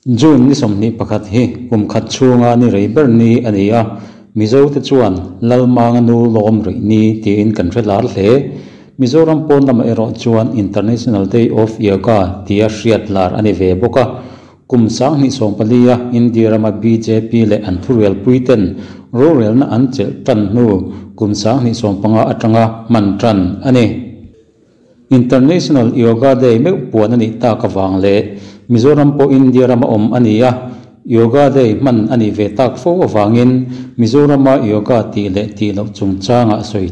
June ni 21 hi kum khat chhunga ni rei ber ni a ni a, Mizote chuan Lalmanga nu lawm rih ni tiin kan hre lar hle. Mizoram pawn lamah erawh chuan International Day of Yoga tia hriat lar a ni ve bawk a. Kum 2014 a India rama BJP leh an thurualpui ten rorelna an chelh tan hnu kum 2015 atanga hman tan a ni. International Yoga Day meuh puan a nih tak awang leh Mizoram pawh India rama awm a ni a, Yoga Day hman a nih ve tak fo awangin Mizorama yoga tih leh tih loh chungchangah sawi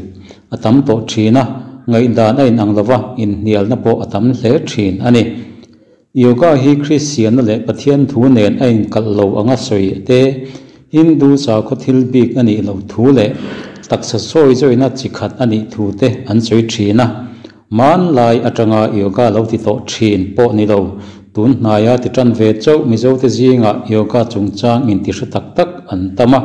a tam tawh thin a, ngaihdan a inang lova inhnialna pawh a tam hle thin a ni. Yoga hi Kristianna leh Pathian thu nen a inkalh lo anga sawi te, Hindu sakhaw thil bik a nih loh thu leh taksa sawi zawina chi khat a nih thu te an sawi thin a. Man lai atanga yoga lo ti tawh thin pawh ni lo, tun hnaia ti tan ve chauh Mizote zingah yoga chungchang inti hre tak tak an tam a.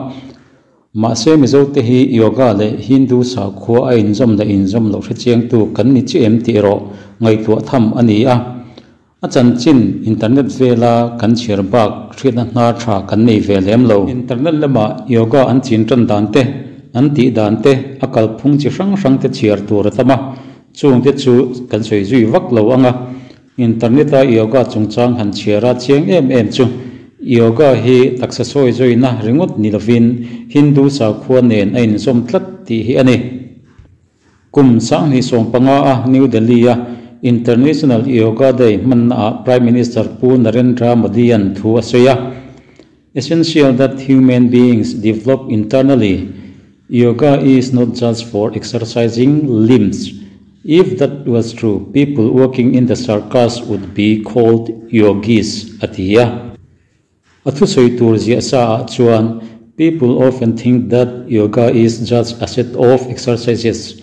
Mahse Mizote hi yoga leh Hindu sakhua a inzawm leh inzawm loh hre chiangtu kan ni chi em tih erawh ngaihtuah tham a ni a. A chanchin internet vela kan chhiar bak hriatna hnar tha kan nei ve lem lo. Internet lamah yoga an chin tan dan te, an tih dan te, a kalphung chi hrang hrang te chhiar tur a tam a, chung te chu kan sawi zui vak lo anga. Internet a yoga chungchang han chhiar a chiang em em chu yoga hi taksa sawi zawina ringawt ni lovin Hindu sakhua nen a inzawm tlat tih hi a ni. Kum 2015 a New Delhi a International Yoga Day hmanna ah Prime Minister Pu Narendra Modi an thu a sawi a. Essential that human beings develop internally. Yoga is not just for exercising limbs. If that was true, people working in the circus would be called yogis, a ti a. A thu sawi tur ziah sa ah chuan people often think that yoga is just a set of exercises.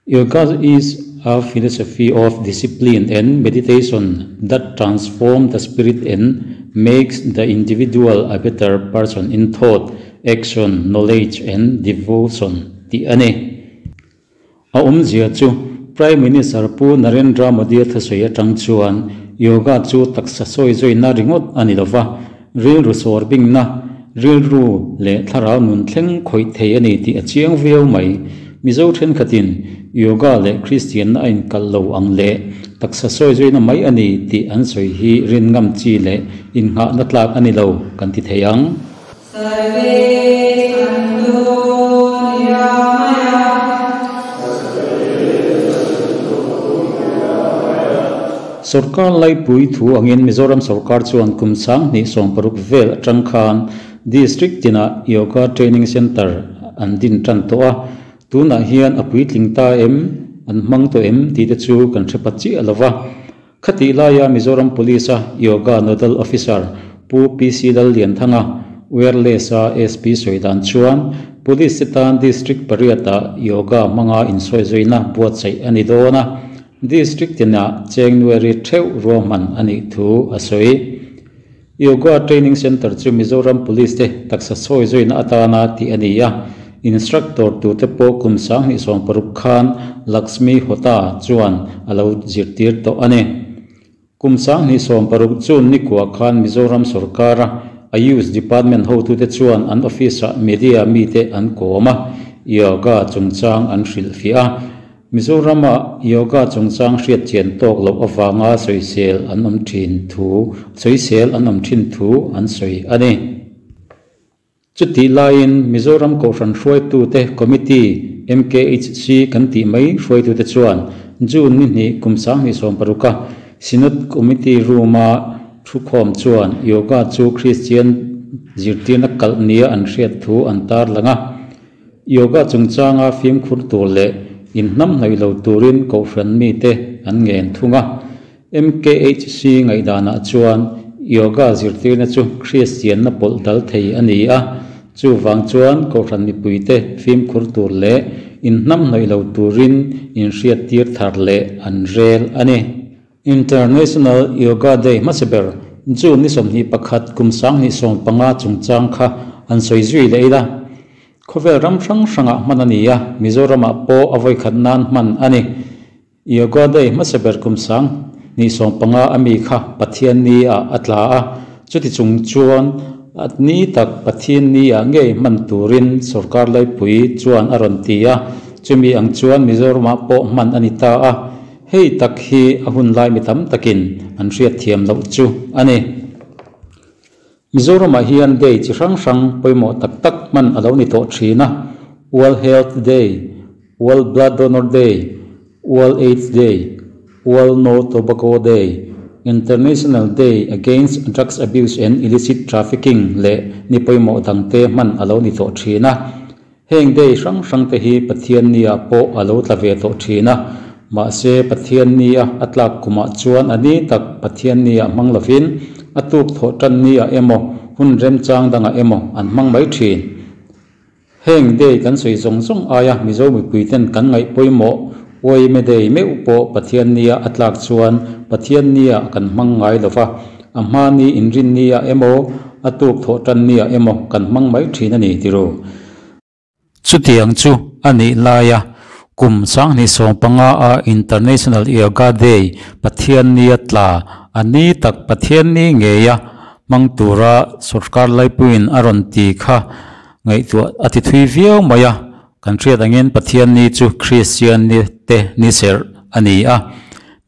Yoga is a philosophy of discipline and meditation that transforms the spirit and makes the individual a better person in thought, action, knowledge and devotion tih a ni. A awmzia chu Prime Minister Pu Narendra Modi a thusawi atang chuan yoga chu taksa sawi zawina ringawt a ni lova, rilru sawr bingna, rilru leh thlarau nun thleng khawih thei a ni tih a chiang viau mai. Mizo thenkhatin yoga leh Kristianna a inkalh lo ang leh taksa sawi zawina mai a ni tih an sawi hi rin ngam chi leh innghahna tlak a ni lo kan ti thei ang. Sarve santu niramaya. Sorkar laipui thu angin Mizoram sorkar chuan kum 2016 vel atang khan district tinah yoga training center an din tan tawh a, tunah hian a puitling ta em, an hmang tawh em tih te chu kan hre pa chiah lova. Khati laia Mizoram Police a yoga nodal officer Pu PC Lallianthanga wireless a SP sawi dan chuan Police te tan district pariat ah yoga hmanga insawi zawina buatsaih a ni dawn a, district tinah January theuh ruahman a nih thu a sawi. Yoga training center chu Mizoram Police te taksa sawi zawina atana tih a ni a, instructor tu te pawh kum 2016 khan Lakshmi Hota chuan a lo zirtir tawh a ni. Kum 2016 June ni kua khan Mizoram sarkara Ayush Department hotu te chuan an office ah media mi te an kawm a, yoga chungchang an hrilh fiah a. Mizorama yoga chungchang hriat chian tawk loh awanga sawisel an awm thin thu, sawisel an awm thin thu an sawi a ni. Chuti laiin Mizoram Kohhran hruaitu te committee MKHC kan tih mai hruaitu te chuan June ni hnih kum 2016 a Synod Committee room a thukhawm chuan yoga chu Christian zirtirna kalh nia an hriat thu an tar lang a. Yoga chungchanga fimkhur tur leh inhnam hnaih lo turin Kohhran mi te an ngen thung a. MKHC ngaihdanah chuan yoga zirtirna chu Christian na pawlh dal thei a ni a, chuwang chuan Kohhran mipui te fimkhur tur leh inhnam hnaih lo turin inhriat tir thar leh an rel a ni. International Yoga Day hmasaber June ni 21 kum 2015 chungchang kha an sawi zui leh ila. Khawvel ram hrang hrangah hman a ni a, Mizoramah pawh a vawi khat nan hman a ni. Yoga Day hmasaber kum 2015 ami kha Pathian ni ah a tla a. Chuti chung chuan a ni tak Pathianni ah ngei hman turin sorkar laipui chuan a rawn ti a, chumi ang chuan Mizoramah pawh hman a ni ta a, hei tak hi a hun lai mi tam takin an hriatthiam loh chu a ni. Mizoramah hian day chi hrang hrang pawimawh tak tak hman a lo ni tawh thin a, World Health Day, World Blood Donor Day, World Aids Day, World No Tobacco Day, International Day Against Drugs Abuse and Illicit Trafficking leh ni pawimawh dangte hman a lo ni tawh thin a. Heng day hrang hrangte hi Pathiannia pawh a lo tla ve tawh thin a, mahse Pathiannia a tlak kumah chuan a ni tak Pathiannia hmang lovin a tuk thawh tannia emaw hun remchang dangah emaw an hmang mai thin. Heng day kan sawi zawng zawng aia Mizo mipuiten kan ngaih pawimawh Uaime Day meuh pawh Pathiannia a tlak chuan Pathiannia kan hmang ngai lova, a hmani inrinnia emaw a tuk thawh tannia emaw kan hmang mai thin a ni tiro. Chutiang chu a nih laia kum 2015 a International Yoga Day Pathiannia tla a ni tak Pathianni ngeia hmang tura sorkar laipuiin a rawn ti kha ngaihtuah a ti thui viau mai a, kan hriat angin Pathianni chu Kristian ni te ni serh a ni a.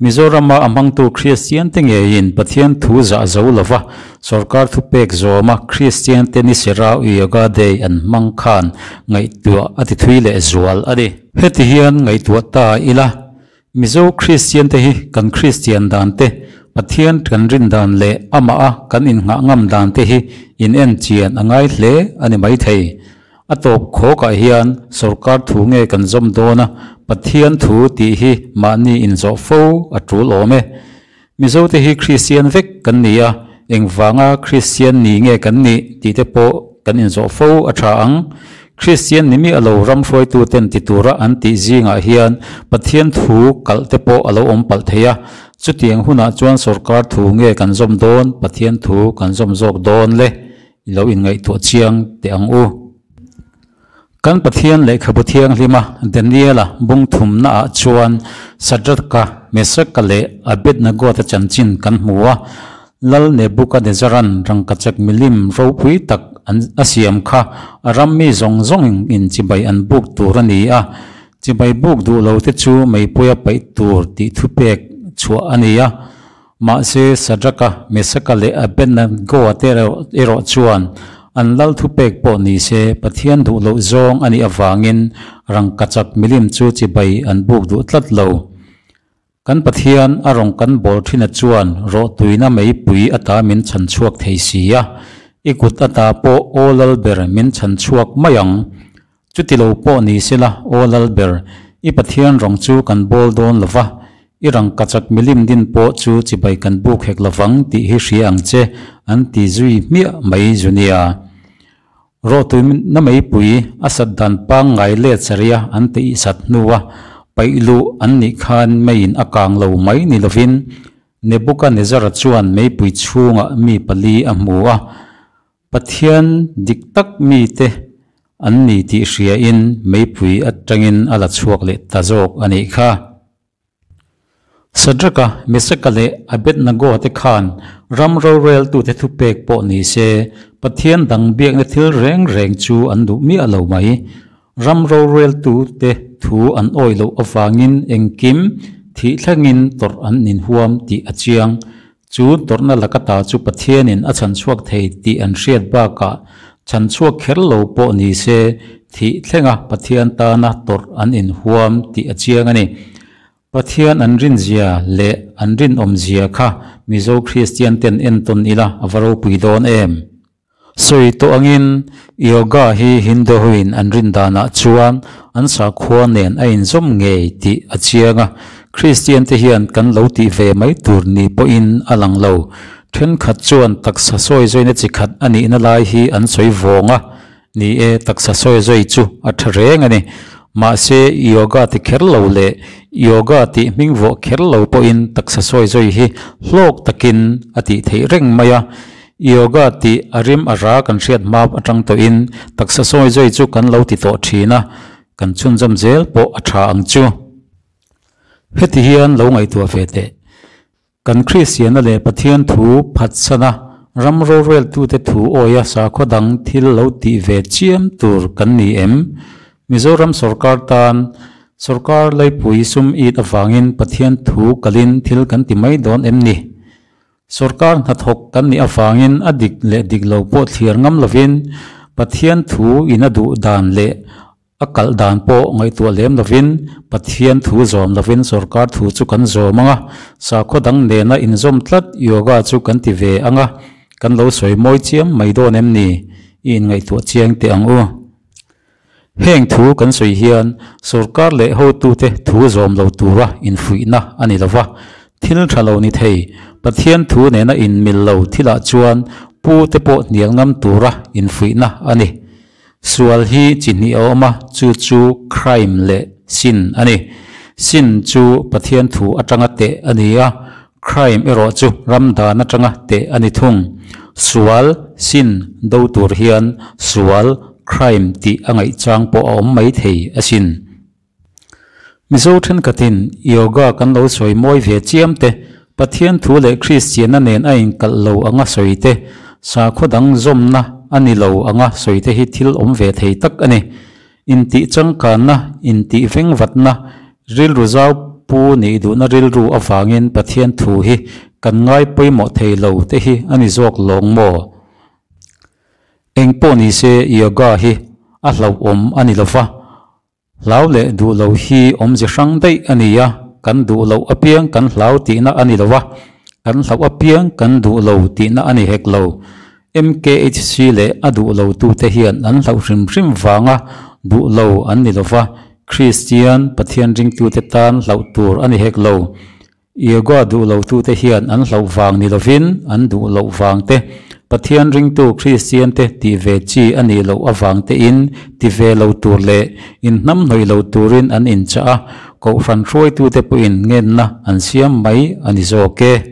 Mizorama a hmangtu Kristian te ngeiin Pathian thu zah zo lova sorkar thu pek zawma Kristian te ni serha Yoga Day an hmang khan ngaihtuah a ti thui leh zual a ni. Heti hian ngaihtuah ta ila, Mizo Kristian te hi kan Kristian dan te, Pathian kan rin dan leh amah a kan innghah ngam dan te hi in en chian a ngai hle a ni mai thei. A tawp khawkah hian sorkar thu nge kan zawm dawn a, Pathian thu tih hi mahni inzawh fo a tul awm e. Mizo te hi Kristian vek kan ni a, engvanga Kristian ni nge kan nih tih te pawh kan inzawh fo a tha ang. Kristian ni miah lo ram hruaituten ti tura an tih zingah hian Pathian thu kalh te pawh a lo awm palh thei a, chutiang hunah chuan sorkar thu nge kan zawm dawn, Pathian thu kan zawm zawk dawn le i lo inngaihtuah chiang teh ang u. Kan Pathian lehkhabu thianghlima Daniela bung thumnaah chuan Shadrach-a, Meshach-a leh Abednego-te chanchin kan hmu a, Lal Nebukanezaran rangkachak milim ropui tak an a siam kha a ram mi zawng zawng in chibai an buk tur a ni a, chibai buk duh lo te chu meipuia paih tur tih thupek chhuah a ni a. Mahse Shadrach-a, Meshach-a leh Abednego-a te erawh chuan an lal thupek pawh ni se Pathian duh loh zawng a nih avangin rangkachak milim chu chibai an buk duh tlat lo. Kan Pathian a rawn kan bawl thin a chuan rawhtuina meipui ata min chhan chhuak thei si a, i kut ata pawh aw lal ber min chhan chhuak mai ang. Chuti lo pawh ni sela aw lal ber, i Pathian rawng chu kan bawl dawn lo va, i rangkachak milim din pawh chu chibai kan buk hek lovang tih hi hria ang che, an ti zui hmiah mai zu nia. Rawhtuina meipui a sat dan pangngai let saria an tih sat hnua paih luh an nih khan meiin a kang lo mai ni lovin Nebukanezzara chuan meipui chhungah mi pali a hmu a, Pathian dik tak mite an ni tih hriain meipui atangin a la chhuak leh ta zawk a nih kha. Shadrach-a, Meshach-a leh Abednego te khan ram roreltute thupek pawh ni se, Pathian dang biakna thil reng reng chu an duh miah lo mai. Ram roreltute thu an awih loh avangin engkim thih thlengin tawrh an inhuam tih a chiang. Chu tawrhna laka ta chu Pathianin a chhanchhuak thei tih an hriat bakah chhanchhuak kher lo pawh ni se thih thlenga Pathian tana tawrh an inhuam tih a chiang a ni. Pathian an rinzia leh an rinawmzia kha Mizo Kristian ten entawn ila a va ropui dawn em? Sawi tawh angin Yoga hi Hindu hoin an rin danah chuan an sakhua nen a inzawm ngei tih a chiang a, Kristian te hian kan lo tih ve mai tur ni pawhin a lang lo. Thenkhat chuan taksa sawi zawina chi khat a nihna lai hi an sawi vawng a, ni e, taksa sawi zawi chu a tha reng a ni. Mahse Yoga ti kher lo leh Yoga tih hming vawh kher lo pawhin taksa sawi zawi hi hlawk takin a tih theih reng mai a, Yoga tih a rim a ra kan hriat hma atang tawhin taksa sawi zawi chu kan lo ti tawh thin a, kan chhunzawm zel pawh a tha ang chu. Heti hian lo ngaihtuah ve teh. Kan Kristianna leh Pathian thu phatsana Ram roreltute thu awia sakhaw dang thil lo tih ve chiam tur kan ni em? Mizoram sorkar tan sorkar laipui sum it avangin Pathian thu kalin thil kan ti mai dawn em ni? Sorkar hnathawk kan nih avangin a dik leh dik lo pawh thliar ngam lovin Pathian thu in a duh dan leh a kalh dan pawh ngaihtuah lem lovin Pathian thu zawm lovin sorkar thu chu kan zawm ang a, sakhaw dang nena inzawm tlat yoga chu kan ti ve ang a, kan lo sawi mawi chiam mai dawn em ni? I inngaihtuah chiang teh ang u. Heng thu kan sawi hian sorkar leh hotute thu zawm lo tura infuihna a ni lova, thil tha lo ni thei, Pathian thu nena inmil lo thilah chuan pute pawh hnial ngam tura infuihna a ni. Sual hi chi hnih a awm a, chu chu crime leh sin a ni. Sin chu Pathian thu atanga teh a ni a, Crime erawh chu ram dan atanga teh a ni thung. Sual, sin, do tur hian sual, crime, tih a ngaih chang pawh a awm mai thei asin. Mizo thenkhatin yoga kan lo sawi mawi ve chiam te, Pathian thu leh Kristianna nen a inkalh lo anga sawi te, sakhaw dang zawmna a ni lo anga sawi te hi thil awm ve thei tak a ni. Intih changkanna, intih vengvatna, rilru zau pu nih duhna rilru avangin Pathian thu hi kan ngai pawimawh thei lo te hi a ni zawk lawng maw? Eng pawh ni se yoga hi a hlauhawm a ni lova, hlau leh duh lo hi awmze hrang daih a ni a, kan duh loh apiang kan hlau tihna a ni lo a, kan hlauh apiang kan duh lo tihna a ni hek lo. MKHC leh a duh lotute hian an hlauh hrim hrim vanga duh lo an ni lova, Kristian Pathian ringtute tan hlauh tur a ni hek lo. Yoga duh lotute hian an hlauh vang ni lovin an duh loh vang te, Pathian ringtu Kristiante tih ve chi a nih loh avang tein ti ve lo tur leh inhnamhnawih lo turin an inchah a, Kohhran hruaitute pawhin ngenna an siam mai a ni zawk e.